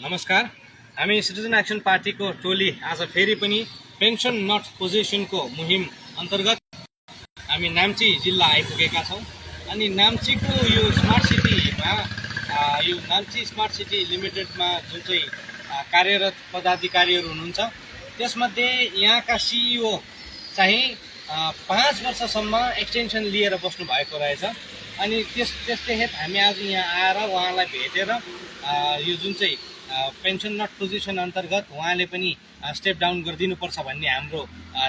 नमस्कार। हामी citizen action पार्टीको टोली आज फेरि पनि पेन्सन नट पोजिसनको मुहिम अन्तर्गत हामी नाम्ची जिल्ला आइपुगेका छौँ। अनि नाम्चीको यो स्मार्ट सिटीमा यो नाम्ची स्मार्ट सिटी लिमिटेडमा जुन चाहिँ कार्यरत पदाधिकारीहरू हुनुहुन्छ त्यसमध्ये यहाँका सिइओ चाहिँ 5 वर्षसम्म एक्सटेन्सन लिएर बस्नु भएको रहेछ। अनि त्यसतहत हामी आज यहाँ आएर उहाँलाई भेटेर यो जुन चाहिँ पेन्सन नट पोजिसन अन्तर्गत उहाँले पनि स्टेप डाउन गरिदिनुपर्छ भन्ने हाम्रो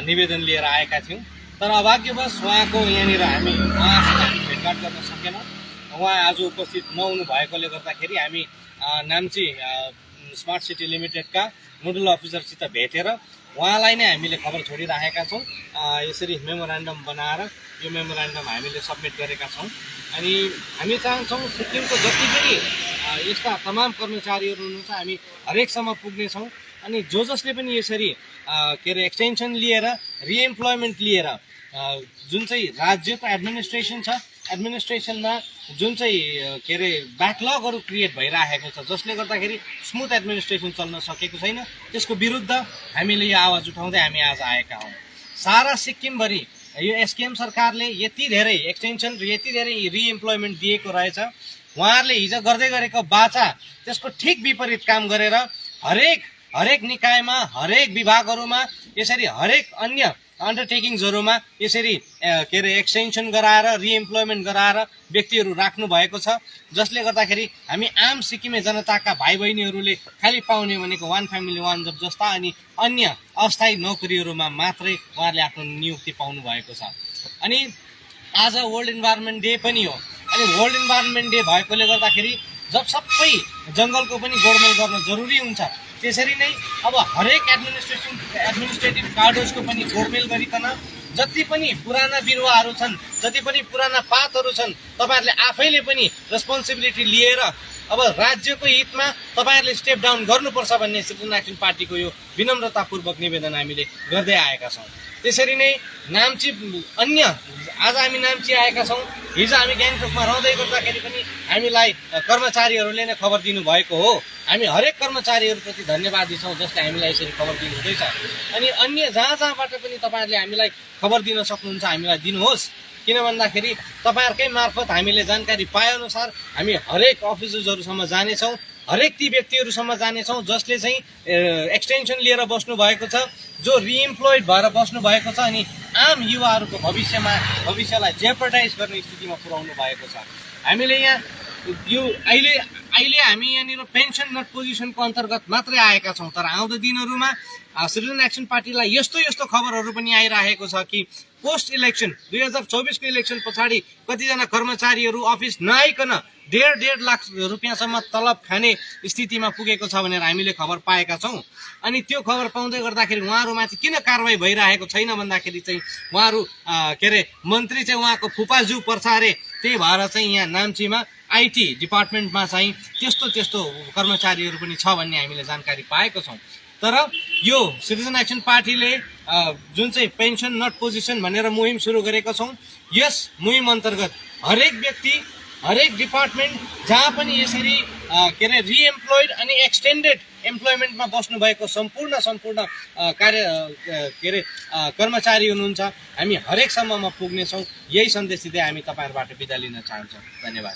निवेदन लिएर आएका थियौँ। तर अभाग्यवश उहाँको यहाँनिर उहाँसित भेटघाट गर्न सकेनौँ। उहाँ आज उपस्थित नहुनु भएकोले गर्दाखेरि हामी नाम्ची स्मार्ट सिटी लिमिटेडका नोडल अफिसरसित भेटेर उहाँलाई नै हामीले खबर छोडिराखेका छौँ। यसरी मेमोरान्डम बनाएर यो मेमोरान्डम हामीले सब्मिट गरेका छौँ। अनि हामी चाहन्छौँ सिक्किमको जति पनि यस्ता तमाम कर्मचारीहरू हुनुहुन्छ हामी हरेकसम्म पुग्नेछौँ। अनि जसले पनि यसरी एक्सटेन्सन लिएर रिएम्प्लोइमेन्ट लिएर जुन चाहिँ राज्यको एडमिनिस्ट्रेसन छ, एडमिनिस्ट्रेसनमा जुन चाहिँ ब्याकलगहरू क्रिएट भइराखेको छ जसले गर्दाखेरि स्मुथ एडमिनिस्ट्रेसन चल्न सकेको छैन, त्यसको विरुद्ध हामीले यो आवाज उठाउँदै हामी आज आएका हौँ। सारा सिक्किमभरि यो एसकेएम सरकारले यति धेरै एक्सटेन्सन र यति धेरै रिएम्प्लोइमेन्ट दिएको रहेछ। उहाँहरूले हिजो गर्दै गरेको बाचा त्यसको ठिक विपरीत काम गरेर हरेक निकायमा, हरेक विभागहरूमा यसरी हरेक अन्य अन्डरटेकिङ्सहरूमा यसरी एक्सटेन्सन गराएर रिएम्प्लोइमेन्ट गराएर व्यक्तिहरू राख्नु भएको छ। जसले गर्दाखेरि हामी आम सिक्किमे जनताका भाइ बहिनीहरूले खालि पाउने भनेको 1 फ्यामिली 1 जब जस्ता अनि अन्य अस्थायी नोकरीहरूमा मात्रै उहाँहरूले आफ्नो नियुक्ति पाउनु भएको छ। अनि आज वर्ल्ड इन्भाइरोमेन्ट डे पनि हो। अनि वर्ल्ड इन्भाइरोमेन्ट डे भएकोले गर्दाखेरि जब सबै जङ्गलको पनि गोडमेल गर्न जरुरी हुन्छ त्यसरी नै अब हरेक एडमिनिस्ट्रेटिभ कार्डर्सको पनि गोडमेल गरिकन जति पनि पुराना बिरुवाहरू छन्, जति पनि पुराना पातहरू छन्, तपाईहरूले आफैले पनि रेस्पोन्सिबिलिटी लिएर अब राज्यको हितमा तपाईहरूले स्टेप डाउन गर्नुपर्छ भन्ने सिटिजन एक्सन पार्टीको यो विनम्रतापूर्वक निवेदन हामीले गर्दै आएका छौँ। त्यसरी नै नाम्ची आज हामी नाम्ची आएका छौँ। हिजो हामी ग्याङटोकमा रहँदै गर्दाखेरि पनि हामीलाई कर्मचारीहरूले नै खबर दिनुभएको हो। हामी हरेक कर्मचारीहरूप्रति धन्यवादी छौँ जसले हामीलाई यसरी खबर दिनुहुँदैछ। अनि अन्य जहाँबाट पनि तपाईँहरूले हामीलाई खबर दिन सक्नुहुन्छ हामीलाई दिनुहोस्। किन भन्दाखेरि तपाईँहरूकै मार्फत हामीले जानकारी पाएअनुसार हामी हरेक अफिसर्सहरूसम्म जानेछौँ, हरेक ती व्यक्तिहरूसम्म जानेछौँ जसले चाहिँ एक्सटेन्सन लिएर बस्नु भएको छ, जो रिएम्प्लोइड भएर बस्नु भएको छ अनि आम युवाहरूको भविष्यलाई जेपरडाइज गर्ने स्थितिमा पुर्याउनु भएको छ। हामीले यहाँ यो अहिले हामी यहाँनिर पेन्सन नट पोजिसनको अन्तर्गत मात्रै आएका छौँ। तर आउँदो दिनहरूमा सिटिजन एक्सन पार्टीलाई यस्तो खबरहरू पनि आइरहेको छ कि पोस्ट इलेक्सन 2024 को इलेक्सन पछाडि कतिजना कर्मचारीहरू अफिस नआइकन 1.5 लाख रुपियाँसम्म तलब खाने स्थितिमा पुगेको छ भनेर हामीले खबर पाएका छौँ। अनि त्यो खबर पाउँदै गर्दाखेरि उहाँहरूमाथि किन कारवाही भइरहेको छैन भन्दाखेरि चाहिँ उहाँहरू मन्त्री चाहिँ उहाँको फुपाजु पर्छ अरे। त्यही भएर चाहिँ यहाँ नाम्चीमा आइटी डिपार्टमेन्टमा चाहिँ त्यस्तो कर्मचारीहरू पनि छ भन्ने हामीले जानकारी पाएको छौँ। तर यो सिटिजन एक्सन पार्टीले जुन चाहिँ पेन्सन नट पोजिसन भनेर मुहिम सुरु गरेको छौँ, यस मुहिम अन्तर्गत हरेक व्यक्ति, हरेक डिपार्टमेन्ट जहाँ पनि यसरी रिएम्प्लोइड अनि एक्सटेन्डेड एम्प्लोइमेन्टमा बस्नुभएको सम्पूर्ण कर्मचारी हुनुहुन्छ हामी हरेकसम्ममा पुग्नेछौँ। यही सन्देश दिँदै हामी तपाईँहरूबाट बिदा लिन चाहन्छौँ। धन्यवाद।